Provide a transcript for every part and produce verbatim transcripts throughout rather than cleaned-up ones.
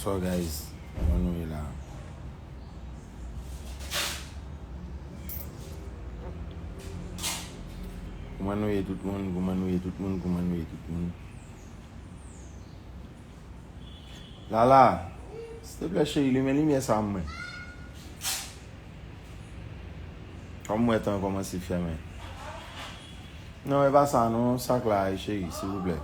So guys, kòman nou ye la? Kòman nou ye tout moun? Kòman nou ye tout moun? Kòman nou ye tout moun? Lala, silteplè cheri, limen limyè sa mwen. Kòm mwen tan kòmanse fèmen. Non, e pa sa non, sa k la, cheri, silvouplè.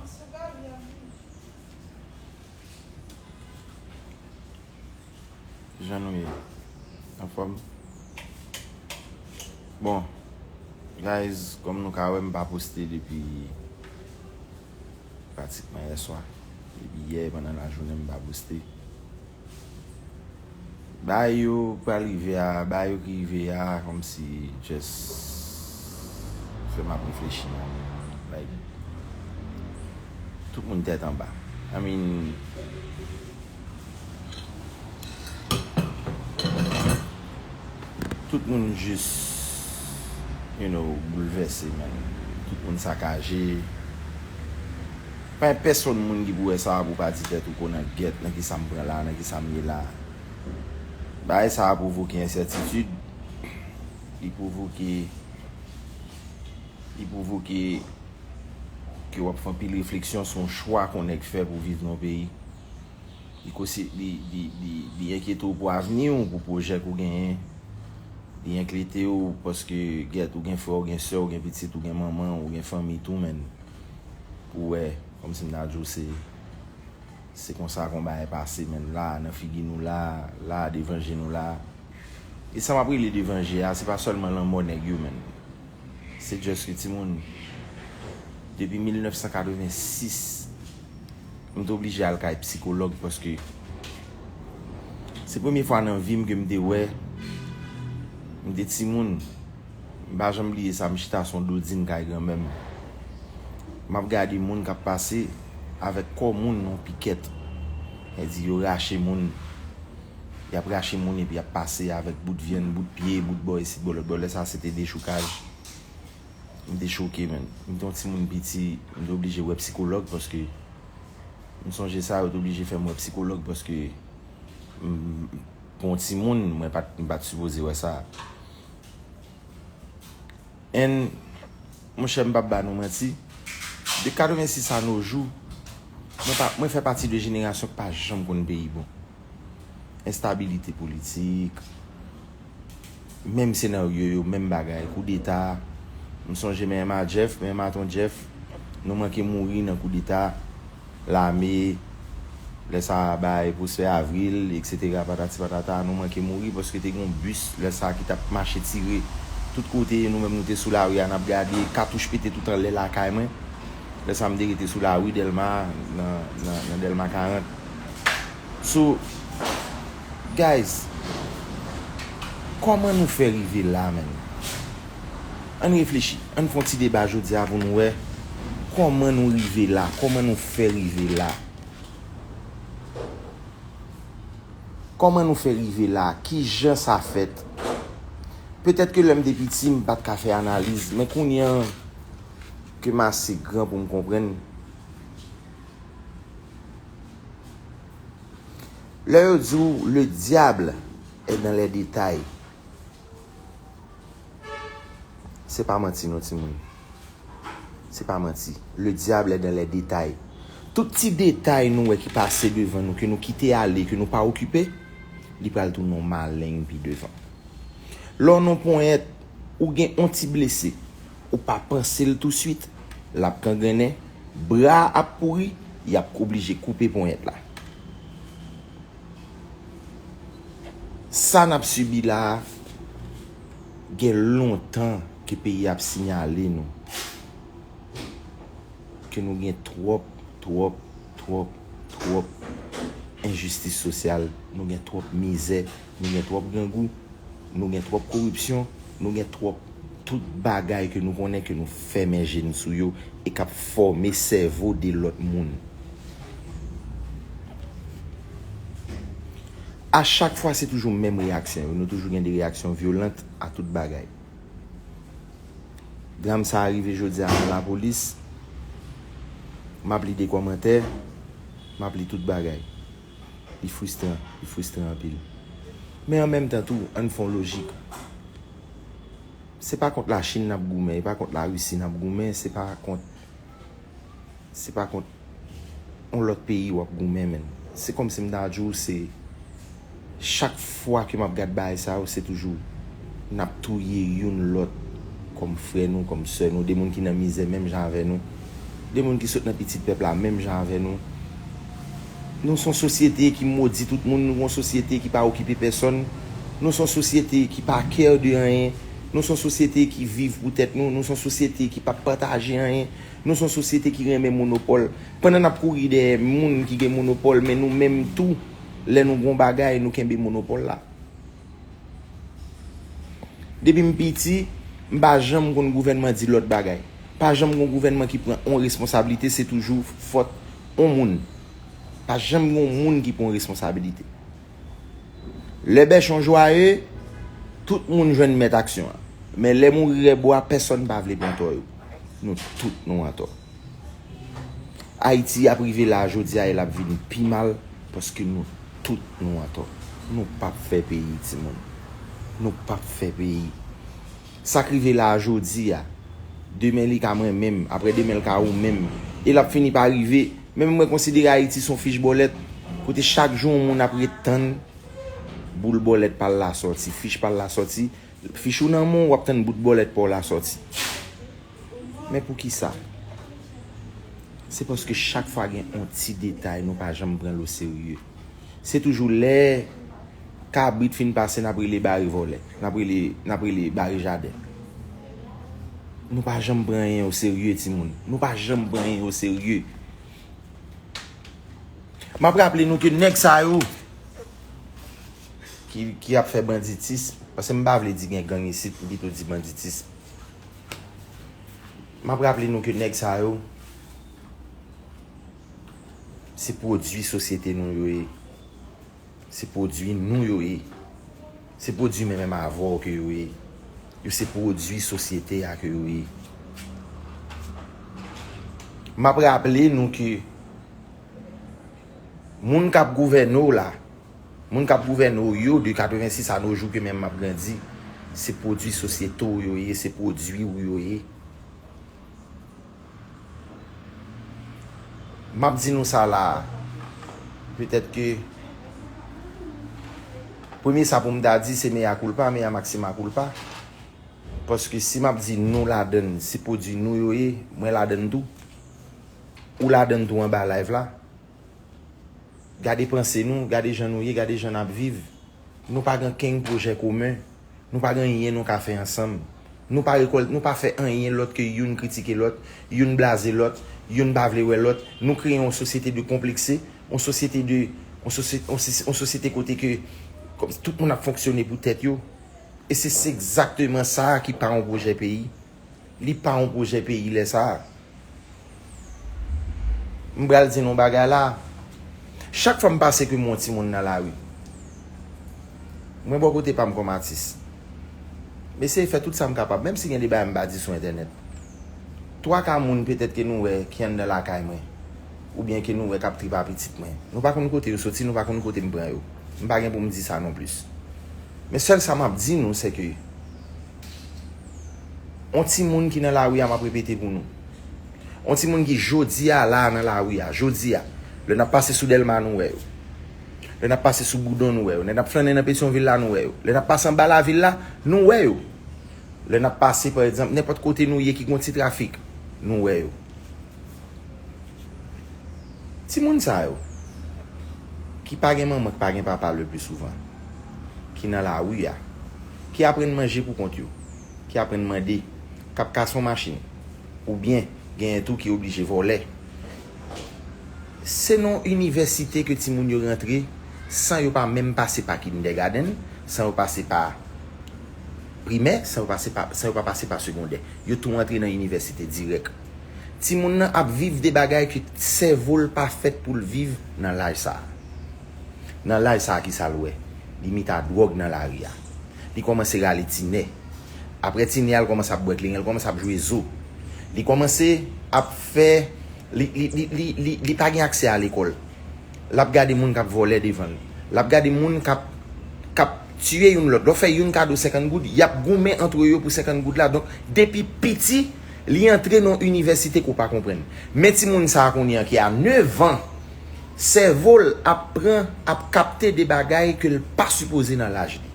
Jan nou ye? Anfòm? Bon, guys, kòm nou ka wè, m pa poste depi pratikman yè swa. Depi yè, pandan lajounen, m pa poste. Bagay yo pral rive a, bagay yo ki rive a, kòmsi just fè m ap reflechi, man. Like, tout moun tèt anba. I mean, tout moun jis, you know, boulvèse, man. Tout moun sakaje. Pa gen pèsonn moun ki pou wè sa pou pa di tèt ou ko nan gèt, nan ki sa m pran la, nan ki sa m ye la. Bagay sa a pwovoke ensètitid, li pwovoke, li pwovoke ke w ap fè anpil refleksyon sou yon chwa ke yon nèg fè pou viv nan yon peyi. Li kosi, li, li, li, li enkyete w pou avni w, pou pwojè ke w genyen. Li enkyete w paske gèt ou gen frè, ou gen sè, ou gen pitit, ou gen manman, ou gen fanmi tou, menn. Pou wè, kòmsi m ta di w se, se konsa ke yon bagay pase, menn, la, nan figi nou la, la, devan je nou la. E sa m ap rele devan je a, se pa sèlman lanmò nèg yo, menn. Se just ke timoun, depi mil nèf san katrevensis, m te oblije al kay psikològ paske se premye fwa nan vi m ke m te wè, m te timoun, m pa janm bliye sa, m chita sou yon dodin kay granmè m. M ap gade moun k ap pase avèk kò moun nan yon pikèt. Sa vle di yo rache moun. Y ap rache moun epi y ap pase avèk bout vyann, bout pye, bout bò isit, bò lòt bò. Lè sa a, se te dechoukaj. M te choke, menn. M te yon timoun piti, m te oblije wè psikològ paske m sonje sa, yo te oblije fè m wè psikològ paske m, pou yon timoun, mwen pa t, m pa t sipoze wè sa. And, monchè, m p ap ba nou manti, de katrevensis a nos jours, mwen pa, mwen fè pati de jenerasyon ki pa janm konn peyi bon. Enstabilite politik, menm senaryo yo, menm bagay, koudeta. M sonje M M A Jeff, M M A Ton Jeff, nou manke mouri nan koudeta. Lame, lè sa a bay Prosper Avril, etsetera, patati patata, nou manke mouri paske te gen yon bis lè sa a ki t ap mache tire tout kote, nou menm nou te sou lari a, n ap gade, katouch pete tout anlè lakay mwen. Lè sa a m te rete sou lari Dèlma, nan, nan, nan Dèlma karant. So, guys, kòman nou fè rive la, menn? Ann reflechi, ann fè yon ti deba jodi a pou nou wè kòman nou rive la, kòman nou fè rive la. Kòman nou fè rive la? Kijan sa fèt? Petèt ke lè m te piti, m pa t ka fè analiz, men kounye a ke m ase gran pou m konprann, lè yo di w, le diable est dans les détails. Se pa manti non, timoun. Se pa manti. Le diable est dans les détails. Tout ti detay nou wè ki pase devan nou, ke nou kite ale, ke nou pa okipe, li pral tounen yon maleng pi devan. Lè w nan ponyèt, ou gen yon ti blese, ou pa panse l touswit, l ap gangrennen, bra a ap pouri, y ap oblije koupe ponyèt la. Sa n ap sibi la a, gen lontan ke peyi a ap siyale nou ke nou gen twòp, twòp, twòp, twòp enjistis sosyal, nou gen twòp mizè, nou gen twòp grangou, nou gen twòp koripsyon, nou gen twòp tout bagay ke nou konnen ke nou fèmen je n sou yo e k ap fòme sèvo de lòt moun. A chak fwa, se toujou menm reyaksyon yo. Nou toujou gen de reyaksyon vyolant a tout bagay. Dram sa a rive jodi a nan lapolis. M ap li de kòmantè, m ap li tout bagay. Li fristran, li fristran anpil. Men an menm tan tou, ann fè yon lojik. Se pa kont Lachin n ap goumen, e pa kont Larisi n ap goumen, se pa kont, se pa kont yon lòt peyi w ap goumen, menn. Se kòmsi m ta di w, se chak fwa ke m ap gad bagay sa yo, se toujou n ap touye youn lòt kòm frè nou, kòm sè nou, de moun ki nan mizè menm jan avè nou, de moun ki sot nan pitit pèp la menm jan avè nou. Nou se yon sosyete ki modi tout moun, nou se yon sosyete ki pa okipe pèsonn, nou se yon sosyete ki pa care de anyen, nou se yon sosyete ki viv pou tèt nou, nou se yon sosyete ki pa pataje anyen, nou se yon sosyete ki renmen monopòl. Pandan n ap kouri dèyè moun ki gen monopòl, men nou menm tou, lè nou gen yon bagay, nou kenbe monopòl la. Depi m piti, m pa janm konn gouvènman di lòt bagay. Pa janm gon gouvènman ki pran on responsablite, se toujou fòt on moun. Pa janm gon moun ki pran responsablite. Lè bèchon jwaye, tout moun jwenn mèt aksyon an. Men lè mouri rèbwa, pèsonn pa vle pran tò yo. Nou tout nou an tò. Ayiti ap rive la jodi a e l ap vin pi mal paske nou tout nou an tò. Nou p ap fè peyi, timoun. Nou p ap fè peyi. Sa k rive la a jodi a, demen li ka mwen menm, apre demen l ka ou menm. E l ap fini pa rive. Menm mwen konsidere Ayiti se yon fich bòlèt, kote chak jou yon moun ap ret tann boul bòlèt pa l la sòti, fich pa l la sòti. Fich ou nan men w, w ap tann bout bòlèt pa w la sòti. Men poukisa? Se paske chak fwa gen yon ti detay, nou pa janm pran l oserye. Se toujou lè kabrit fin pase, n ap rele bare vòlè, n ap rele, n ap rele bare jaden. Nou pa janm pran anyen oserye, timoun. Nou pa janm pran anyen oserye. M ap raple nou ke nèg sa yo ki, ki ap fè banditis, paske m pa vle di gen gang isit, m pito di banditis. M ap raple nou ke nèg sa yo, se pwodui sosyete nou yo ye. Se pwodui nou yo ye. Se pwodui mwen menm avè w ke yo ye. Yo se pwodui sosyete a ke yo ye. M ap raple nou ke moun k ap gouvène w la, moun k ap gouvène w yo de katrevensis a no jou ke menm m ap grandi, se pwodui sosyete w yo ye, se pwodui w yo ye. M ap di nou sa la a. Petèt ke premye sa pou m ta di, se mea culpa, mea maxima culpa. Paske si m ap di nou ladann, se pwodui nou yo ye, mwen ladann tou. Ou ladann tou anba live la. Gade panse nou, gade jan nou ye, gade jan n ap viv. Nou pa gen kenn pwojè komen. Nou pa gen anyen nou ka fè ansanm. Nou pa rekòl-, nou pa fè anyen lòt ke youn kritike lòt, youn blaze lòt, youn pa vle wè lòt. Nou kreye yon sosyete de konplekse, yon sosyete de, yon sosye-, yon sosye-, yon sosyete kote ke kòm tout moun ap fonksyone pou tèt yo. E se, se egzakteman sa a ki pa yon pwojè peyi. Li pa yon pwojè peyi lè sa a. M pral di nou yon bagay la. Chak fwa m pase ke m wè yon timoun nan lari, mwen bò kote pa m kòm atis, m eseye fè tout sa m kapab, menm si gen de bagay m pa di sou entènèt. Twa ka moun petèt ke nou wè ki anndan lakay mwen, oubyen ke nou wè k ap trip a pitit mwen. Nou pa konn kote yo soti, nou pa konn kote m pran yo. M pa gen pou m di sa nonplis. Men sèl sa m ap di nou, se ke yon timoun ki nan lari a, m ap repete pou nou. Yon timoun ki jodi a la nan lari a, jodi a, lè n ap pase sou Dèlma, nou wè yo. Lè n ap pase sou Boudon, nou wè yo. Lè n ap flannen nan Petyonvil la, nou wè yo. Lè n ap pase anba lavil la, nou wè yo. Lè n ap pase, pa egzanp, nenpòt kote nou ye ki gen yon ti trafik, nou wè yo. Timoun sa yo, ki pa gen manman, ki pa gen papa le pli souvan, ki nan lari a, ki aprann manje pou kont yo, ki aprann mande, k ap kase yon machin, oubyen genyen tou ki oblije vòlè. Se nan inivèsite ke timoun yo rantre san yo pa menm pase pa kindergarten, san yo pase pa primè, san yo pase pa, san yo pa pase pa segondè. Yo tou antre nan inivèsite dirèk. Timoun nan ap viv de bagay ke sèvo l pa fèt pou l viv nan laj sa a. Nan laj sa a, ki sa l wè? Li met a dwòg nan lari a. Li kòmanse rale ti nè. Apre ti nè a, l kòmanse ap bwè kleren, l kòmanse ap jwe zo. Li kòmanse ap fè, li, li, li, li, li, li pa gen aksè a lekòl. L ap gade moun k ap vòlè devan l. L ap gade moun k ap, k ap tiye youn lòt. Lè w fè youn kado senkant goud, y ap goumen antre yo pou senkant goud la. Donk, depi piti, li antre nan yon inivèsite ke w pa konprann. Men timoun sa a kounye a ki a nèf an, sèvo l ap pran, ap kapte de bagay ke l pa sipoze nan laj li.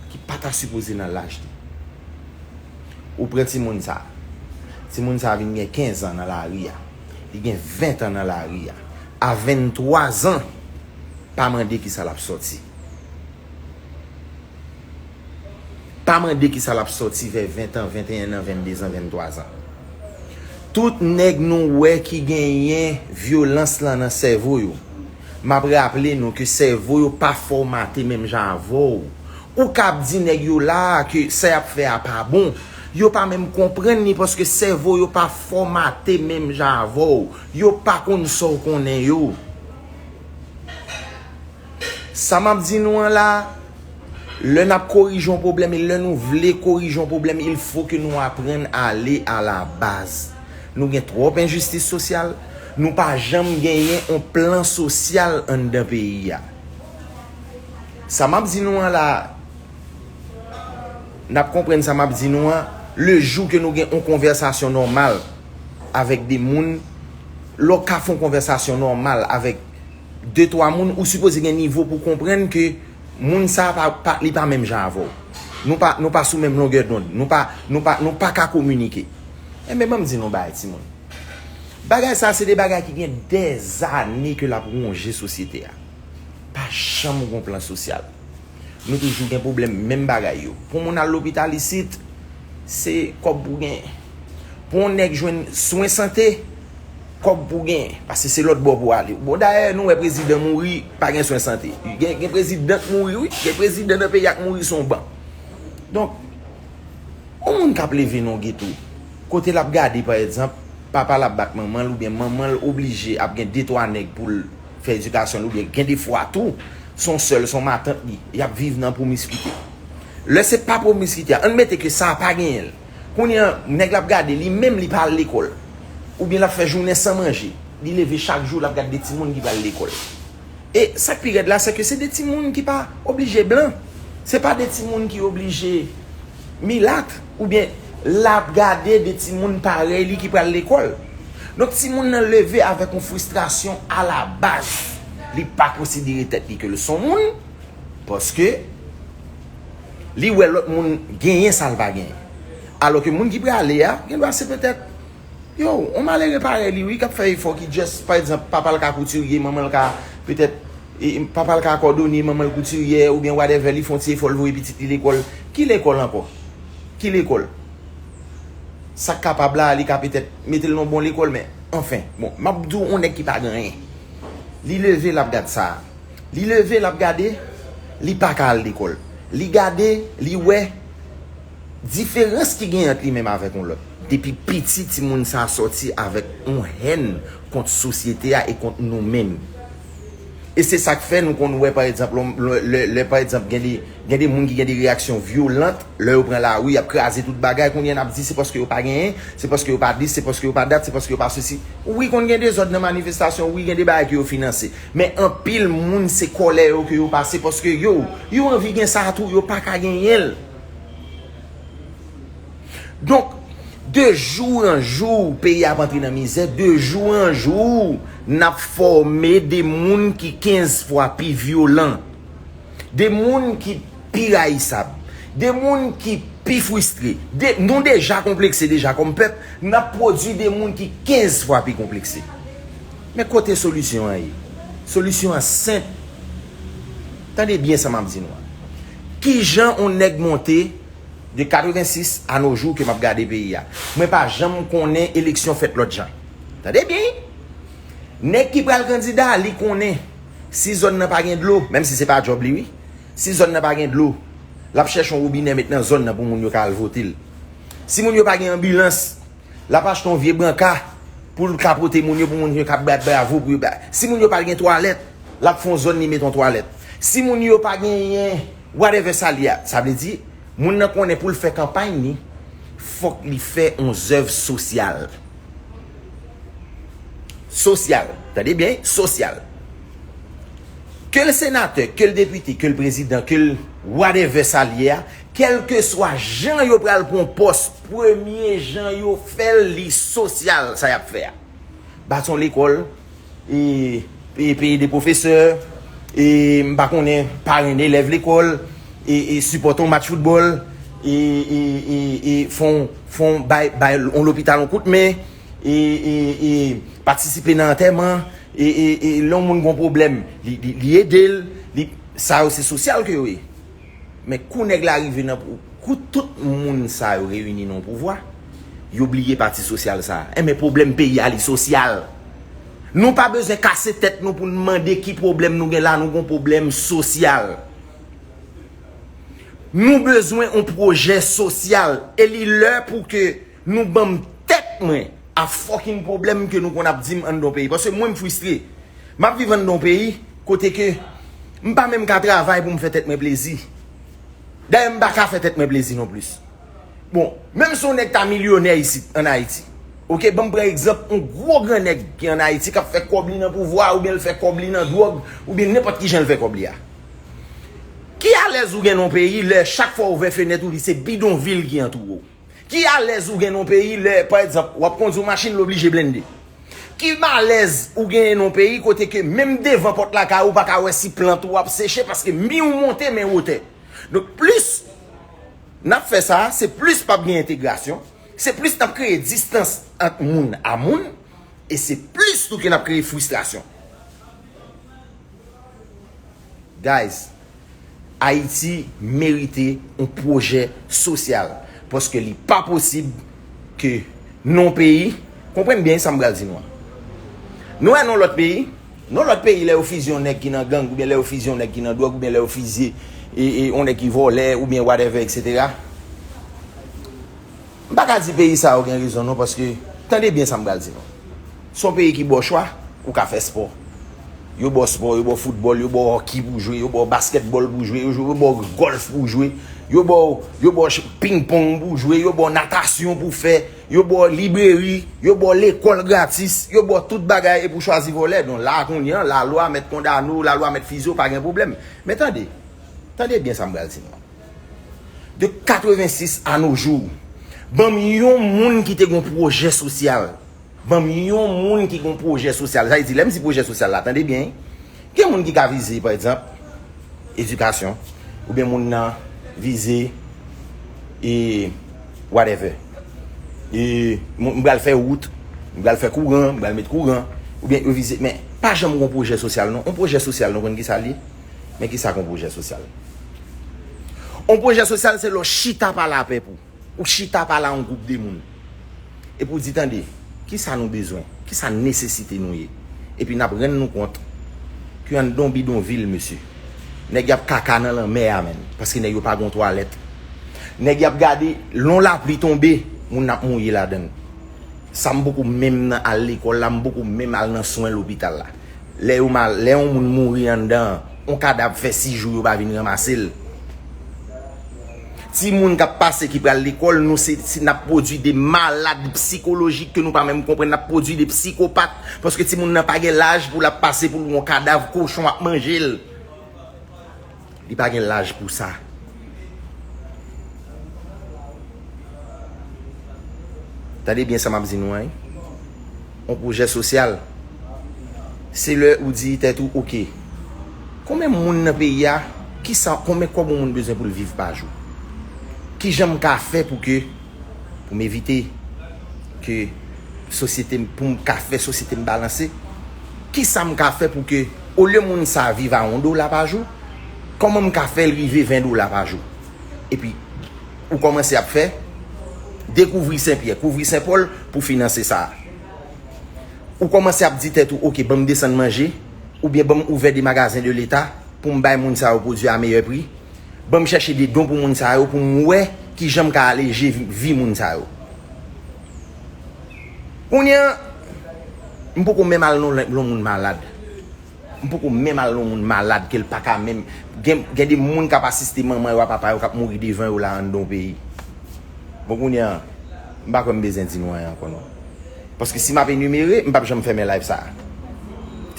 Ki pa ta sipoze nan laj li. Ou pran timoun sa. Timoun sa vin gen kenz an nan lari a. Li gen ven an nan lari a. A venntwa zan, pa mande kisa l ap sòti. Pa mande kisa l ap sòti vè ven an, venteyen an, venndezan, venntwazan. Tout nèg nou wè ki genyen vyolans lan nan sèvo yo. M ap raple nou ke sèvo yo pa fòmate menm jan avè w. Ou ka ap di nèg yo la a ke sa y ap fè a pa bon. Yo pa menm konprann li paske sèvo yo pa fòmate menm jan avè w. Yo pa konn sa w konnen yo. Sa m ap di nou an la, lè n ap korije yon pwoblèm e lè nou vle korije yon pwoblèm, il faut que nou aprann ale a la baz. Nou gen twòp enjistis sosyal, nou pa janm genyen yon plan sosyal anndan peyi a. Sa m ap di nou an la, n ap konprann sa m ap di nou an, le jou ke nou gen yon konvèsasyon nòmal avèk de moun, lè w ka fè yon konvèsasyon nòmal avèk de, twa moun, ou sipoze gen nivo pou konprann ke moun sa a pa, pa, li pa menm jan avè w. Nou pa, nou pa sou menm longè dond. Nou pa, nou pa, nou pa ka kominike. Enben, ban m di nou bagay, timoun. Bagay sa a, se de bagay ki gen dèzane ke l ap wonje sosyete a. Pa janm gen plan sosyal. Nou toujou gen pwoblèm menm bagay yo. Pou moun al lopital isit, se kòb pou gen. Pou yon nèg jwenn swen sante, kòb pou gen. Paske se lòt bò pou ale. Bon, dayè, nou wè prezidan mouri, pa gen swen sante. Gen, gen prezidan k mouri, wi. Gen prezidan nan peyi a k mouri sou yon ban. Donk, yon moun k ap leve nan yon geto, kote l ap gade, pa egzanp, papa l ap bat manman l, oubyen manman l oblije ap gen de, twa nèg pou l fè edikasyon l, oubyen gen de fwa tou, se yon sè l, se yon matant li, y ap viv nan pwomiskite. Lè se pa pwomiskite a, ann mete ke sa a pa genyen l. Kounye a, nèg la ap gade, li menm li pa al lekòl. Oubyen l ap fè jounen san manje. Li leve chak jou, l ap gade de timoun ki pral lekòl. E sa k pi rèd la, se ke se de timoun ki pa oblije blan. Se pa de timoun ki oblije milat, oubyen l ap gade de timoun parèy li ki pral lekòl. Donk, timoun nan leve avèk yon fristrasyon alabaz. Li pa konsidere tèt li ke l se yon moun, paske li wè lòt moun genyen sa l pa genyen. Alò ke moun ki prale a, gen dwa se petèt, yo, yon malere parèy li, wi, k ap fè efò, ki just, pa egzanp, papa l ka koutirye, manman l ka, petèt, e, papa l ka kòdonye, manman l koutiryè, oubyen whatever, li fè yon ti efò, l voye pitit li lekòl. Ki lekòl ankò? Ki lekòl? Sa k kapab la, li ka petèt mete l nan yon bon lekòl, men, anfen, bon, m ap di w, yon nèg ki pa gen anyen. Li leve, l ap gad sa. Li leve, l ap gade, li pa ka al lekòl. Li gade, li wè diferans ki gen ant li menm avèk yon lòt. Depi piti, timoun sa a sòti avèk yon hèn kont sosyete a e kont nou menm. E se sa k fè nou konn wè, pa egzanp, lè, lè, lè, pa egzanp, gen de, gen de moun ki gen de reyaksyon vyolant, lè yo pran lari, y ap kraze tout bagay, kounye a n ap di se paske yo pa genyen, se paske yo pa dis, se paske yo pa dat, se paske yo pa sesi. Wi, konn gen dezòd nan manifestasyon, wi, gen de bagay ke yo finanse. Men anpil moun, se kòlè yo ke yo pase, paske yo, yo anvi gen sa a tou, yo pa ka genyen l. Donk, de jou an jou, peyi a ap antre nan mizè, de jou an jou, n ap fòme de moun ki kenz fwa pi vyolan, de moun ki pi rayisab, de moun ki pi fristre. De, nou deja konplekse deja kòm pèp, n ap pwodui de moun ki kenz fwa pi konplekse. Men kote solisyon an ye? Solisyon an senp. Tande byen sa m ap di nou an. Kijan yon nèg monte de katrevensis a no jou ke m ap gade peyi a? Mwen pa janm konnen eleksyon fèt lòt jan. Tande byen, wi. Nèg ki pral kandida, li konnen si zòn nan pa gen dlo, menm si se pa djòb li, wi. Si zòn nan pa gen dlo, l ap chèche yon wobinè met nan zòn nan pou moun yo ka al vote l. Si moun yo pa gen anbilans, l ap achte yon vye branka pou l ka pote moun yo, pou moun yo ka bat bravo pou yo ba. Si moun yo pa gen twalèt, l ap fè yon zòn li met yon twalèt. Si moun yo pa genyen whatever sa li a, sa vle di, moun nan konnen pou l fè kanpay li, fòk li fè yon zèv sosyal. Sosyal. Tande byen, sosyal. Ke l senatè, ke l depite, ke l prezidan, ke l whatever sa l ye a, kèlkeswa jan yo pral pran pòs, premye jan yo fè l, li sosyal sa y ap fè a. Bati yon lekòl, e, e peye de pwofesè, e m pa konnen, parenn elèv lekòl, e, e sipòte yon match foutbòl, e, e, e, e fè yon, fè yon bay, bay yon lopital yon kout men, e, e, e patisipe nan antèman, e, e, e lè yon moun gon pwoblèm, li, li, li ede l, li, sa yo se sosyal ke yo ye. Men kou nèg la rive nan pou, kou tout moun sa yo reyini nan yon pouvwa, yo bliye pati sosyal sa a. Enben pwoblèm peyi a li sosyal. Nou pa bezwen kase tèt nou pou n mande ki pwoblèm nou gen la, nou gon pwoblèm sosyal. Nou bezwen yon pwojè sosyal e li lè pou ke nou ban m tèt mwen a fucking pwoblèm ke nou konn ap di m anndan yon peyi. Paske mwen m fristre. M ap viv anndan yon peyi kote ke m pa menm ka travay pou m fè tèt mwen plezi. Dayè m pa ka fè tèt mwen plezi non plis. Bon, menm si yon nèg ta milyonè isit ann Ayiti, oke, ban m pran egzanp yon gwo gran nèg ki ann Ayiti k ap fè kòb li nan pouvwa oubyen l fè kòb li nan dwòg oubyen nenpòt ki jan l fè kòb li a. Ki alèz ou gen nan yon peyi lè chak fwa w ouvè fenèt ou li se bidonvil ki antoure w? Ki alèz ou gen nan yon peyi lè, pa egzanp, w ap kondi yon machin l oblije blende? Ki malèz ou genyen nan yon peyi kote ke menm devan pòt lakay ou pa ka wè si plant ou ap seche paske mi w monte men wotè? Donk plis n ap fè sa, se plis p ap gen entegrasyon, se plis n ap kreye distans ant moun a moun, e se plis tou ke n ap kreye fristrasyon. Guys, Ayiti merite yon pwojè sosyal paske li pa posib ke nan yon peyi, konprann byen sa m pral di nou an. Nou wè nan lòt peyi, nan lòt peyi lè yo fizye yon nèg ki nan gang oubyen lè yo fizye yon nèg ki nan dwòg oubyen lè yo fizye e, e, yon nèg ki vòlè oubyen whatever, etsetera. M pa ka di peyi sa yo gen rezon non, paske, tande byen sa m pral di nou. Se yon peyi ki ba w chwa, ou ka fè spò. Yo ba w spò, yo ba w foutbòl, yo ba w hockey pou w jwe, yo ba w baskètbòl pou w jwe, yo, yo ba w gòlf pou w jwe, yo ba w, yo ba w ch-, ping pong pou w jwe, yo ba w natasyon pou w fè, yo ba w libreri, yo ba w lekòl gratis, yo ba w tout bagay epi w chwazi vòlè. Donk la kounye an, lalwa mèt kondane w, lalwa mèt fizye w, pa gen pwoblèm. Men tande, tande byen sa m pral di nou an. De katrevensis à nos jours, ban m yon moun ki te gon pwojè sosyal. Ban m yon moun ki gon pwojè sosyal. Sa vle di, lè m di pwojè sosyal la, tande byen, wi. Gen moun ki ka vize, pa egzanp, edikasyon, oubyen moun nan vize, e, whatever. E, m, m pral fè wout, m pral fè kouran, m pral met kouran, oubyen yo vize, men pa janm gon pwojè sosyal, non. Yon pwojè sosyal, nou konn ki sa l ye? Men ki sa k yon pwojè sosyal? Yon pwojè sosyal, se lè w chita pale a pèp ou. Ou chita pale a yon gwoup de moun. Epi w di, tande, kisa nou bezwen? Kisa nesesite nou ye? Epi n ap rann nou kont ke anndan yon bidonvil, mesye, nèg y ap kaka nan lanmè a, menn, paske nèg yo pa gen yon twalèt. Nèg y ap gade, lè yon lapli tonbe, moun ap mouye ladan l. Sa m poko menm nan al lekòl la, m poko menm al nan swen lopital la. Lè yo mal, lè yon moun mouri anndan an, yon kadav fè sis jou yo pa vin ranmase l. Timoun k ap pase ki pral lekòl, nou se, se n ap pwodui de malad sikolojik ke nou pa menm konprann, n ap pwodui de psikopat, paske timoun nan pa gen laj pou l ap pase pou l wè yon kadav kochon ap manje l. Li pa gen laj pou sa. Tande byen sa m ap di nou an, wi. Yon pwojè sosyal, se lè ou di tèt ou, oke, konbyen moun nan peyi a, kisa, konbyen kòb yon moun bezwen pou l viv pa jou? Kijan m ka fè pou ke, pou m evite ke sosyete m, pou m ka fè sosyete m balanse, kisa m ka fè pou ke, olye moun sa a viv a yon dola pa jou, kòman m ka fè l rive ven dola pa jou? Epi, ou kòmanse ap fè, dekouvri Senpyè, kouvri Senpòl pou finanse sa a. Ou kòmanse ap di tèt ou, oke, ban m desann manje, oubyen ban m ouvè de magazen de leta pou m bay moun sa yo pwodui a meyè pri. Ban m chèche de don pou moun sa yo, pou m wè kijan m ka aleje vi, vi moun sa yo. Kounye a, m poko menm al nan yon moun malad. M poko menm al nan yon moun malad ke l pa ka menm. Gen, gen de moun k ap asiste manman yo a papa yo k ap mouri devan yo la anndan yon peyi. Bon, kounye a, m pa kwè m bezwen di nou anyen ankò non. Paske si m ap enimere, m p ap janm fèmen live sa a.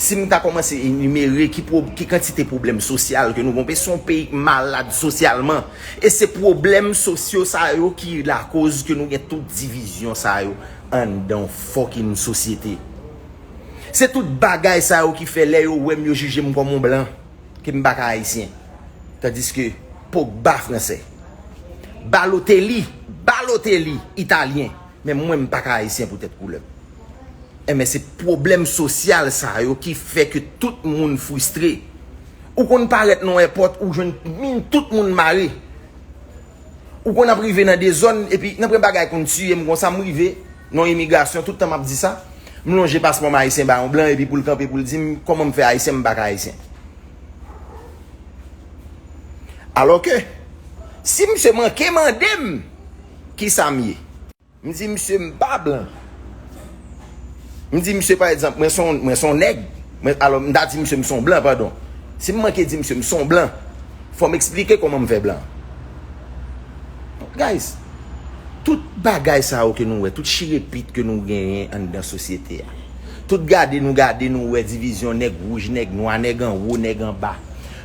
Si m ta kòmanse enimere ki, pwo- ki kantite pwoblèm sosyal ke nou gonbe, se yon peyi k malad sosyalman. E se pwoblèm sosyo sa yo ki lakoz ke nou gen tout divizyon sa yo anndan yon fucking sosyete. Se tout bagay sa yo ki fè lè yo wè m, yo jije m kòm yon blan, ke m pa ka ayisyen. Tandiske Pogba fransè, Balotelli, Balotelli italyen, men mwen m pa ka ayisyen poutèt koulè m. Enben, se pwoblèm sosyal sa yo ki fè ke tout moun fristre. Ou konn parèt nan èpòt, ou jwenn min tout moun mare. Ou konn ap rive nan de zòn, epi nan premye bagay konn tiye m konsa, m rive nan imigrasyon, tout tan m ap di sa, m lonje paspò m ayisyen ba yon blan, epi pou l kanpe, pou l di m, kòman m fè ayisyen, m pa ka ayisyen. Alò ke, si misye manke mande m, kisa m ye? M di misye m pa blan. M di misye, pa egzanp, mwen se yon, mwen se yon nèg. Mwen, alò, m ta di misye m se yon blan, padon. Si m manke di misye m se yon blan, fò m eksplike kòman m fè blan. Guys, tout bagay sa yo ke nou wè, tout chirepit ke nou genyen anndan sosyete a, tout gade nou gade, nou wè divizyon nèg wouj, nèg nwa, nèg anwo, nèg anba.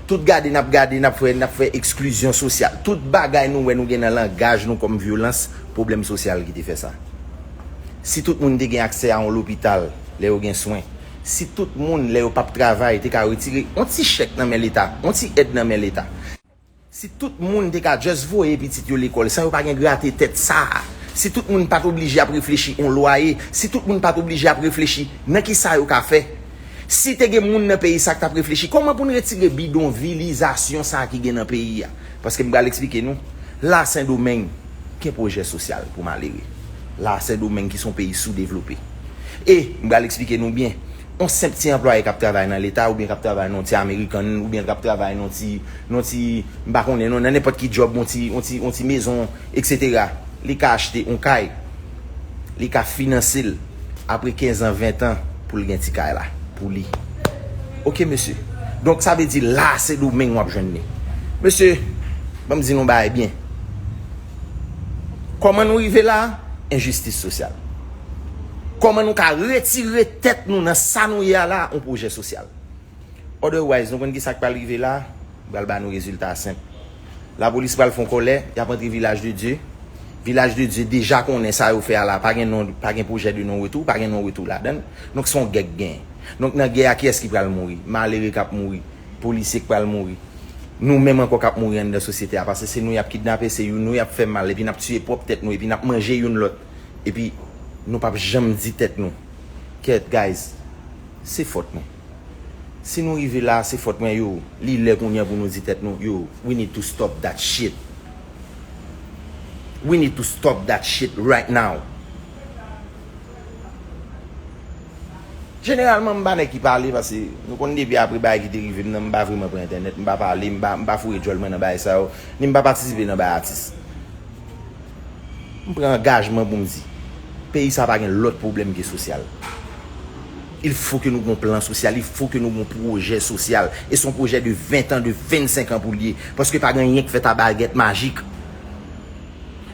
Tout gade n ap gade, n ap fè, n ap fè eksklizyon sosyal. Tout bagay nou wè nou gen nan langaj nou kòm vyolans, pwoblèm sosyal ki te fè sa. Si tout moun te gen aksè a yon lopital lè yo gen swen, si tout moun lè yo p ap travay te ka retire yon ti chèk nan men Leta, yon ti èd nan men Leta, si tout moun te ka just voye pitit yo lekòl san yo pa gen grate tèt sa a, si tout moun pa t oblije ap reflechi yon lwaye, si tout moun pa t oblije ap reflechi nan kisa yo ka fè, si te gen moun nan peyi sa k t ap reflechi kòman pou n retire bidonvilizasyon sa a ki gen nan peyi a. Paske m pral eksplike nou, la Sendomeng gen pwojè sosyal pou malere. La Sendomeng ki se yon peyi soudevlope. E m pral eksplike nou byen, yon senp ti anplwaye k ap travay nan Leta oubyen k ap travay nan yon ti American oubyen k ap travay nan yon ti, nan yon ti, m pa konnen non, nan nenpòt ki djòb, yon ti, yon ti, yon ti mezon, etsetera. Li ka achte yon kay. Li ka finanse l apre kenz an, ven tan pou l gen ti kay la pou li. Oke, mesye. Donk, sa vle di la Sendomeng w ap jwenn li. Mesye, ban m di nou bagay byen. Kòman nou rive la? Enjistis sosyal. Kòman nou ka retire tèt nou nan sa nou ye a la? Yon pwojè sosyal. Otherwise, nou konn kisa k pral rive la? M pral ba nou rezilta senp. Lapolis pral fè yon kòlè, y ap antre Vilaj de Dye. Vilaj de Dye deja konnen sa yo fè a la, pa gen non, pa gen pwojè de non retou, pa gen non retou ladan l. Donk, se yon gè k genyen. Donk, nan gè a, kiyès ki pral mouri? Malere k ap mouri, polisye k pral mouri. Nou menm ankò k ap mouri anndan sosyete a, paske se nou y ap kidnape, se nou y ap fè mal, epi n ap tiye pwòp tèt nou, epi n ap manje youn lòt, epi nou p ap janm di tèt nou, kèt, guys, se fòt mwen. Si nou rive la, se fòt mwen, yo. Li lè kounye a pou nou di tèt nou, yo, we need to stop that shit. We need to stop that shit right now. Jeneralman, m pa nèg ki pale, paske nou konn depi apre bagay ki te rive m nan, m pa vrèman pran entènèt, m pa pale, m pa, m pa foure djòl mwen nan bagay sa yo, ni m pa patisipe nan bagay atis. M pran angajman pou m di, peyi sa pa gen lòt pwoblèm ke sosyal. Il faut que nou gen yon plan sosyal, il faut que nou gen yon pwojè sosyal. E se yon pwojè de ven tan, de vennsenk an pou l ye. Paske pa gen anyen k fèt a bagèt majik.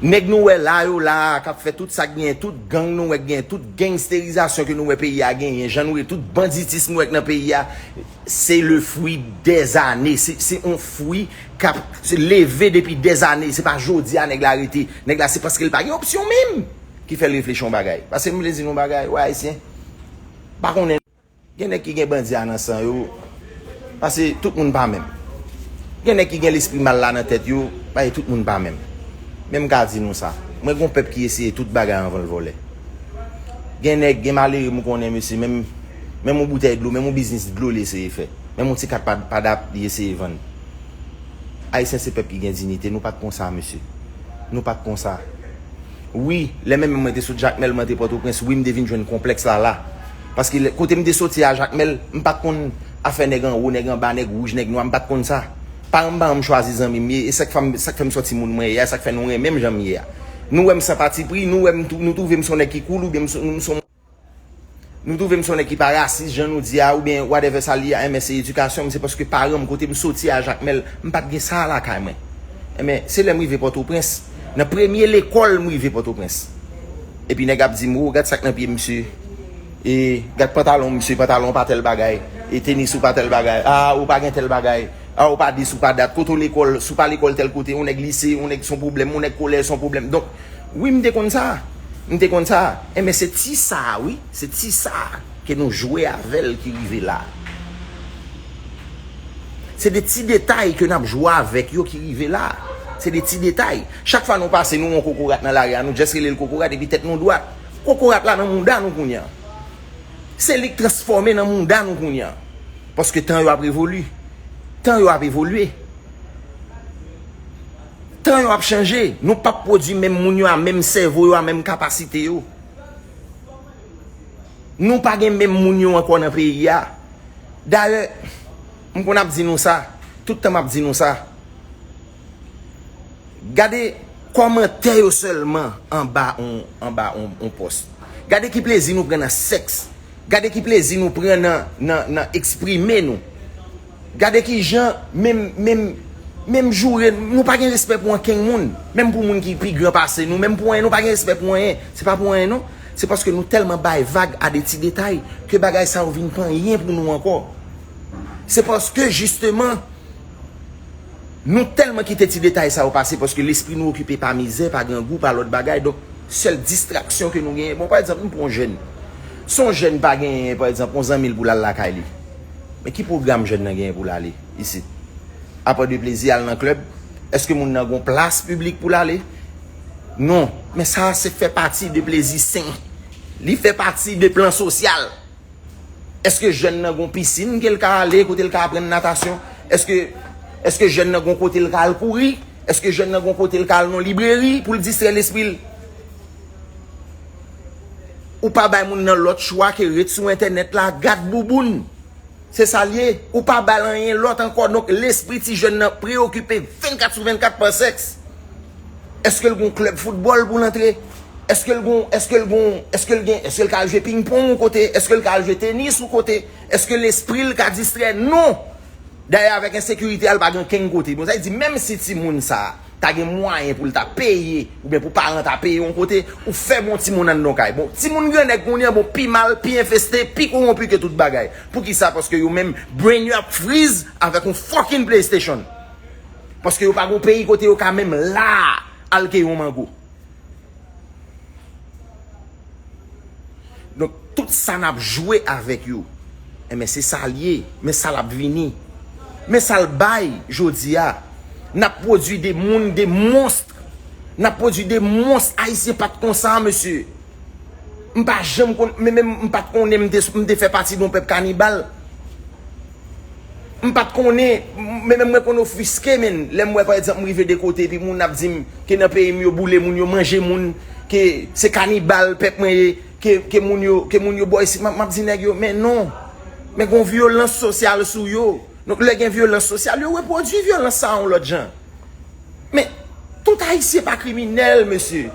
Nèg nou wè la yo la a, k ap fè tout sa k genyen, tout gang nou wè k genyen, tout gangsterizasyon ke nou wè peyi a genyen, jan nou wè tout banditis nou wè k nan peyi a, se le fwi dèzane, se, se yon fwi k ap se leve depi dèzane, se pa jodi a nèg la rete, nèg la se paske l pa gen opsyon menm ki fè l reflechi yon bagay. Paske m vle di nou yon bagay, wè Ayisyen, pa konnen. Gen nèg ki gen bandi a nan san yo, paske tout moun pa menm. Gen nèg ki gen lespri mal la nan tèt yo, paske tout moun pa menm. Men m ka di nou sa, mwen gen yon pèp ki eseye tout bagay anvan l vòlè. Gen nèg, gen malere m konnen, mesye, menm, menm yon boutèy dlo, menm yon biznis dlo li eseye fè. Menm yon ti kat pa, pa dap li eseye vann. Ayisyen se pèp ki gen diyite, nou pa t konsa, mesye. Nou pa t konsa. Wi, lè menm mwen te sot Jakmèl, mwen te Pòtoprens, wi, m te vin jwenn konplèks la la. Paske lè, kote m te soti a Jakmèl, m pa t konn afè nèg anwo, nèg anba, nèg wouj, nèg nwa, m pa t konn sa. Paran m pa janm chwazi zanmi m ye, e sa k fè m, sa k fè m sòti moun mwen ye a, sa k fè nou renmen m jan m ye a. Nou wè m san patipri, nou wè m tou, nou twouve m se yon nèg ki cool oubyen m se, m se yon Nou twouve m se yon nèg ki pa rasis, jan nou di a, oubyen whatever sa l ye a, enben se edikasyon m, se paske paran m, kote m soti a Jakmèl, m pa t gen sa a lakay mwen. Enben, se lè m rive Pòtoprens, nan premye lekòl m rive Pòtoprens. Epi nèg ap di m, o, gad sa k nan pye misye. E gad pantalon misye, pantalon pa tèl bagay. E tenis ou pa tèl bagay. A, ou pa gen tèl bagay. A, ou pa dis, ou pa dat. Kote w lekòl, si w pa lekòl tèl kote, yon nèg lise, yon nèg se yon pwoblèm, yon nèg kolèj se yon pwoblèm. Donk, wi, m te konn sa. M te konn sa. Enben, se ti sa, wi. Se ti sa ke nou jwe avè l ki rive la. Se de ti detay ke n ap jwe avèk yo ki rive la. Se de ti detay. Chak fwa nou pase, nou wè yon kokorat nan lari a, nou just rele l kokorat epi tèt nou dwat. Kokorat la nan mouda nou kounye a. Se li k transfòme nan mouda nou kounye a. Paske tan yo ap revoli. Tan yo ap evolye. Tan yo ap chanje. Nou p ap pwodui menm moun yo a, menm sèvo yo a, menm kapasite yo. Nou pa gen menm moun yo ankò nan peyi a. Dayè, m konn ap di nou sa. Tout tan m ap di nou sa. Gade kòmantè yo sèlman anba on, anba on, on pòs. Gade ki plezi nou pran nan sèks. Gade ki plezi nou pran nan, nan, nan eksprime nou. Gade ki jan, menm, menm, menm joure, nou pa gen respè pou ankenn moun. Menm pou moun ki pi gran pase nou, menm pou anyen, nou pa gen respè pou anyen. Se pa pou anyen, non. Se paske nou tèlman bay vag a de ti detay ke bagay sa yo vin pa anyen pou nou ankò. Se paske, jisteman, nou tèlman kite ti detay sa yo pase paske lespri nou okipe pa mizè, pa grangou, pa lòt bagay. Donk, sèl distraksyon ke nou genyen. Bon, pa egzanp, nou pran yon jèn. Si yon jèn pa genyen, pa egzanp, yon zanmi l pou l al lakay li, men ki pwogram jèn nan genyen pou l ale isit? Apa de plezi al nan klèb, èske moun nan gon plas piblik pou l ale? Non. Men sa se fè pati de plezi sen. Li fè pati de plan sosyal. Èske jèn nan gon pisin ke l ka ale, kote l ka aprann natasyon? Èske, èske jèn nan gon kote l ka al kouri? Èske jèn nan gon kote l ka al nan libreri pou l distrè lespri l? Ou pa bay moun nan lòt chwa ke ret sou entènèt la, gad bouboun. Se sa l ye. Ou pa ba l anyen lòt ankò. Donk, lespri ti jèn nan preyokipe vennkat sou vennkat pa sèks. Èske l gon klèb foutbòl pou l antre? Èske l gon, èske l gon, èske l gen, èske l ka al jwe pingpong yon kote? Èske l ka al jwe tenis yon kote? Èske lespri l ka distrè? Non! Dayè, avèk ensekirite a, l pa gen kenn kote. Bon, sa vle di, menm si timoun sa a ta gen mwayen pou l ta peye, oubyen pou paran ta peye yon kote, ou fè bon timoun anndan yon kay. Bon, timoun grannèg kounye a, bon, pi mal, pi enfeste, pi kowonpi ke tout bagay. Poukisa? Paske yo menm, brain yo ap friz avèk yon fucking PlayStation. Paske yo pa gon peyi kote yo ka menm la al keyi yon mango. Donk, tout sa n ap jwe avèk yo, enben, se sa l ye. Men sa l ap vini. Men sa l bay jodi a. N ap pwodui de moun, de mons. N ap pwodui de mons. Ayisyen pa t konsa, mesye. M pa janm konn, men menm m pa t konnen m te, m te fè pati de yon pèp kanibal. M pa t konnen, men menm mwen konn ofiske, men lè m wè, pa egzanp, m rive de kote, epi moun ap di m ke nan peyi m, yo boule moun, yo manje moun, ke se kanibal pèp mwen ye, ke, ke moun yo, ke moun yo bò isit, m ap, m ap di nèg yo, men non, men gon vyolans sosyal sou yo. Donk, lè gen vyolans sosyal, yo repwodui vyolans sa a yon lòt jan. Men, tout Ayisyen pa kriminèl, mesye.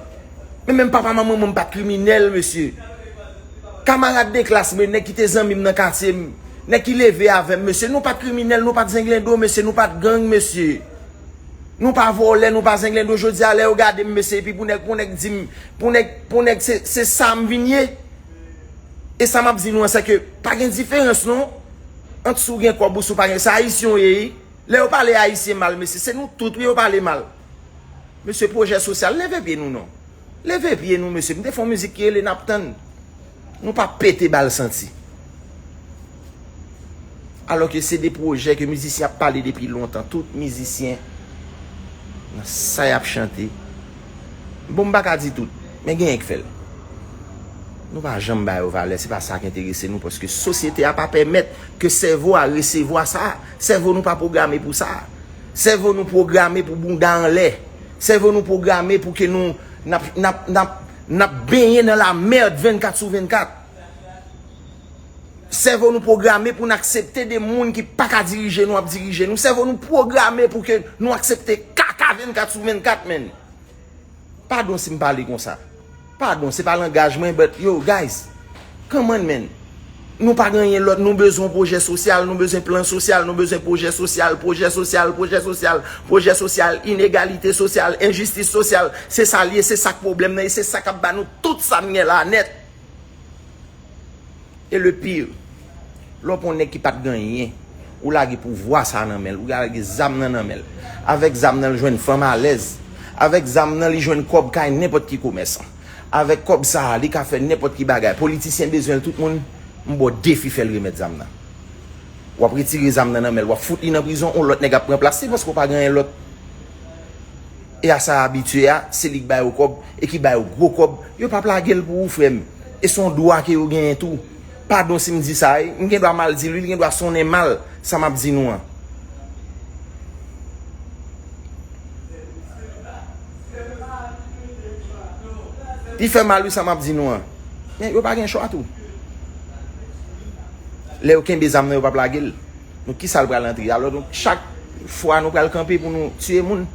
Men menm papa manman mwen pa t kriminèl, mesye. Kamarad de klas mwen, nèg ki te zanmi m nan katye m, nèg ki leve avè m, mesye, nou pa t kriminèl, nou pa t zenglendo, mesye, nou pa t gang, mesye. Nou pa vòlè, nou pa zenglendo. Jodi a, lè yo gade m, mesye, epi pou nèg, pou nèg di m, pou nèg, pou nèg, se, se sa m vin ye. E sa m ap di nou an, se ke pa gen diferans, non, ant si w gen kòb ou si w pa gen. Se Ayisyen w ye, wi. Lè yo pale Ayisyen mal, mesye, se nou tout, wi, yo pale mal. Mesye, pwojè sosyal, leve pye nou non. Leve pye nou, mesye. M te fè yon mizik ki rele N ap tann. Nou pa pete bal santi. Alòske se de pwojè ke mizisyen ap pale depi lontan. Tout mizisyen, nan sa y ap chante. Bon, m pa ka di tout, men genyen k fè l. Nou pa janm ba yo valè, se pa sa k enterese nou, paske sosyete a pa pèmèt ke sèvo a resevwa sa. Sèvo nou pa pwograme pou sa. Sèvo nou pwograme pou bounda anlè. Sèvo nou pwograme pou ke nou, n ap, n ap, n ap, n ap benyen nan lamèd vennkat sou vennkat. Sèvo nou pwograme pou n aksepte de moun ki pa ka dirije nou ap dirije nou. Sèvo nou pwograme pou ke nou aksepte kaka vennkat sou vennkat, menn. Padon si m pale konsa. Padon, se pa langaj mwen, but yo, guys, come on, man. Nou pa gen anyen lòt, nou bezwen pwojè sosyal, nou bezwen plan sosyal, nou bezwen pwojè sosyal, pwojè sosyal, pwojè sosyal, pwojè sosyal, inegalite sosyal, enjistis sosyal. Se sa l ye, se sa k pwoblèm nan, e se sa k ap ba nou tout sa n gen la nèt. E le pire, lè w pran yon nèg ki pa t gen anyen, ou lage pouvwa sa nan men l, ou lage zam nan nan men l. Avèk zam nan, li jwenn fanm alèz. Avèk zam nan, li jwenn kòb kay nenpòt ki komèsan. Avèk kòb sa a, li ka fè nenpòt ki bagay. Politisyen bezwen l, tout moun, m ba w defi fè l remèt zam nan. W ap retire zam nan nan men l, w ap fout li nan prizon, yon lòt nèg ap pran plas li paske w pa gen anyen lòt. E a sa abitye a, se li k ba yo kòb e ki ba yo gwo kòb. Yo p ap lage l pou ou, frè m. E se yon dwa ke yo genyen tou. Padon si m di sa, wi. M gen dwa mal di l, wi, li gen dwa sonnen mal, sa m ap di nou an. Li fè mal, wi, sa m ap di nou an. Men yo pa gen chwa tou. Lè yo kenbe zam nan, yo p ap lage l. Donk, kisa l pral antre? Alò, donk, chak fwa nou pral kanpe pou nou tiye moun.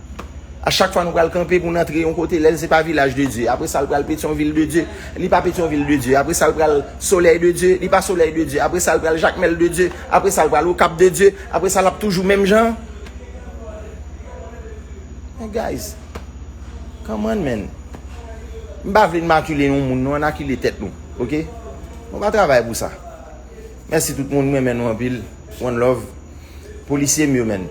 A chak fwa nou pral kanpe pou n antre yon kote, lè l se pa Vilaj de Dye, apre sa l pral Petyonvil de Dye, li pa Petyonvil de Dye, apre sa l pral Solèy de Dye, li pa Solèy de Dye, apre sa l pral Jakmèl de Dye, apre sa l pral Okap de Dye, apre sa l ap toujou menm jan. Men guys, come on, man. M pa vle n makile yon moun, nou ann akile tèt nou, oke? Nou pa travay pou sa. Mèsi tout moun, m renmen nou anpil. One love. Polisye m yo, menn.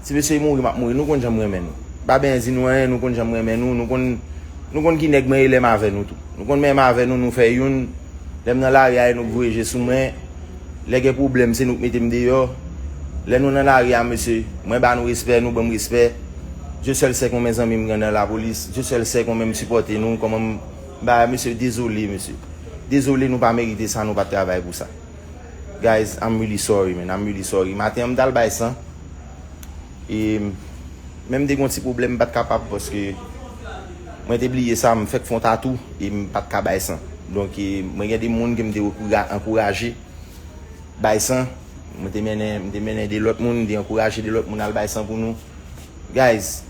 Si mesye mouri, m ap mouri. Nou konn jan m renmen nou. Pa benyen di nou anyen, nou konn jan m renmen nou. Nou konn, nou konn ki nèg mwen ye lè m avè nou tou. Nou konn menm avè nou, nou fè youn. Lè m nan lari a, e nou k voye je sou mwen. Lè gen pwoblèm, se nou k mete m deyò. Lè nou nan lari a, mesye, mwen ba nou respè, nou ban m respè. Dieu seul sait konbyen zanmi m gen nan lapolis. Dieu seul sait konbyen m sipòte nou, kòman m ba, mesye, dezole, mesye. Dezole, nou pa merite sa, nou pa t travay pou sa. Guys, I'm really sorry, man. I'm really sorry. Maten an, m t al bay san. E menm te gen yon ti pwoblèm, m pa t kapab paske mwen te bliye sa, m fèk fè yon tatou e m pa t ka bay san. Donk, e, mwen gen de moun ke m te ankoura-, ankouraje bay san. Mwen te mennen, m te mennen de lòt moun, m te ankouraje de lòt moun al bay san pou nou. Guys,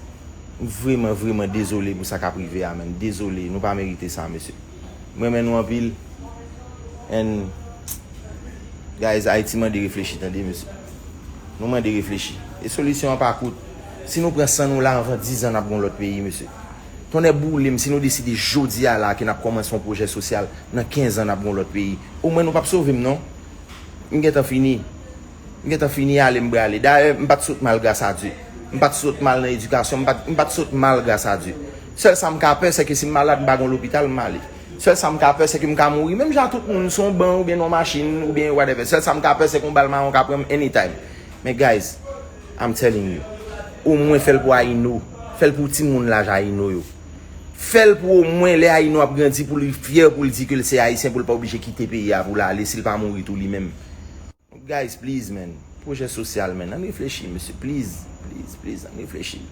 m vrèman, vrèman dezole pou sa k ap rive a, man. Dezole, nou pa merite sa, mesye. M renmen nou anpil. And, guys, Ayiti mande reflechi, tande, mesye. Nou mande reflechi. E solisyon an pa kout. Si nou pran san nou la, anvan diz an, n ap gen yon lòt peyi, mesye. Tonnè boule m, si nou deside jodi a la ke n ap kòmanse yon pwojè sosyal, nan kenz an, n ap gen yon lòt peyi. Omwen nou p ap sove m, non. M gentan fini. M gentan fini ale, m prale. Dayè, m pa t sot mal, gras a Dye. M pa t sot mal nan edikasyon, m pa t, m pa t sot mal, gras a Dye. Sèl sa m ka pè, se ke si m malad, m pa gen lopital, m ale. Sèl sa m ka pè, se ke m ka mouri. Menm jan tout moun, sou yon ban oubyen nan yon machin, oubyen whatever. Sèl sa m ka pè, se ke yon bal mawon ka pran m anytime. Men guys, I'm telling you. Omwen fè l pou Ayino. Fè l pou timoun laj Ayino yo. Fè l pou omwen lè Ayino ap grandi pou li fyè, pou l di ke l se Ayisyen, pou l pa oblije kite peyi a pou l ale, si l pa mouri tou li menm. Guys, please, man. Pwojè sosyal, man. Ann reflechi, mesye. Please, please, please, ann reflechi.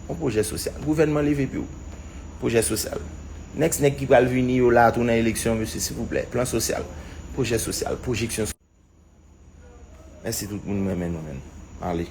Yon pwojè sosyal. Gouvènman, leve pye w. Pwojè sosyal. Next nèg ki pral vini yo la tou nan eleksyon, mesye, silvouplè. Plan sosyal. Pwojè sosyal. Pwojeksyon. Mèsi tout moun, m renmen nou, man. Ale.